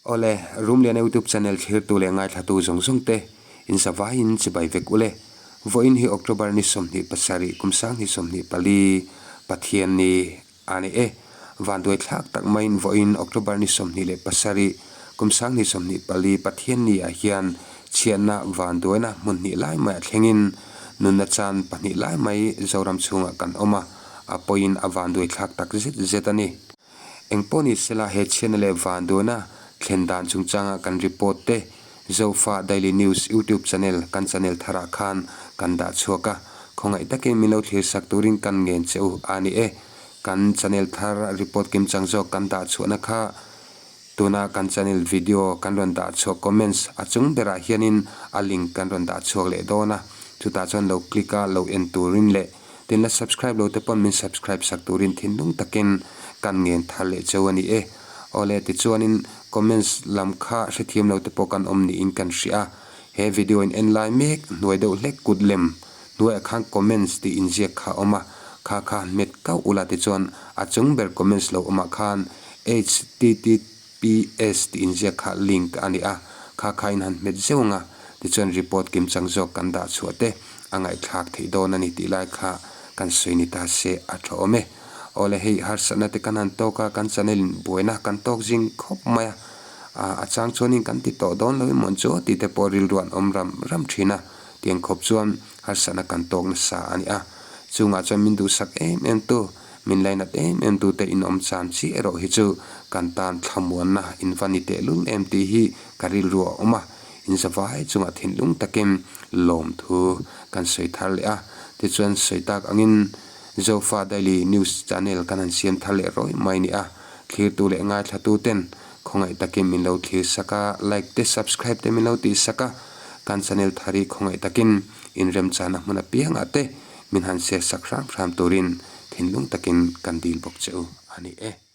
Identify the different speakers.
Speaker 1: Awle, Rumliana YouTube channel thlirtu leh ngaithlatu zawng zawng te, in zavaiin chibai vek ule. Vawiin hi October ni 27 kum 2024 Pathian ni a ni e. Vanduai thlak tak maiin vawiin October ni 27 kum 2024 Pathian ni ah hian chhiatna vanduaina hmun hnih lai mai a thlengin nunna chan pahnih lai mai Zoram chhungah kan awm a, a pawiin a vanduai thlak tak zet zet a ni. Engpawh ni sela he chhiatna leh vanduaina thlen dan chungchanga kan report te Zofa Daily News YouTube channel kan channel tharah khan kan dah chhuak a, khawngaih takin min lo thlir sak turin kan ngen che u a ni e. Kan channel thar report kimchang zawk kan dah chhuahna kha Tuna kan channel video kan rawn dah chhuak comments a chung berah hianin a link kan rawn dah chhuak leh dawn a, chutah chuan lo click a lo en turin leh tin la subscribe lo te pawn min subscribe sak turin thinlung takin kan ngen thar leh cheu a ni e. Awle tichuanin comments lam kha hrethiam lo te pawh kan awm niin kan hria a, he video in en lai mek hnuai deuh hlek kut lem hnuaiah khan comments tih inziak kha a awm a, kha kha hmet kauh ula tichuan a chung ber comments lo awmah khan HTTPS tih inziak kha link a ni a, kha kha in han hmet zeuh ang a, tichuan report kimchang zawk kan dah chhuah te a ngaihthlak theih dawn a ni tih lai kha kan sawi ni ta se a tha awm e. Awle hei harsatna te kan han tawk a, kan channel in buaina kan tawk zing khawp mai a, a chang chuanin kan ti tawh dawn lo emaw chu tih te pawh rilru an awm ram ram thin a, tiang khawp chuan harsatna kan tawk nasa a ni a, chungah chuan min duhsak em em tu. Min lainat em em tute in awm chan chi erawh hi chu kan tan thlamuanna in va ni tehlul em tih hi ka rilru a awm a, in zavai chungah thinlung takin lawmthu kan sawi thar leh a. Tichuan sawi tak angin Zofa Daily News Channel kan han siam thar leh rawih mai ni a, thlirtu leh ngaithlatu ten khawngaih takin min lo thlir sak a, like te subscribe te min lo tih sak a, kan channel thar hi khawngaih takin inremchana hmun apiangah te Min han share sak hram hram turin thinlung takin kan dil bawk che u a ni e.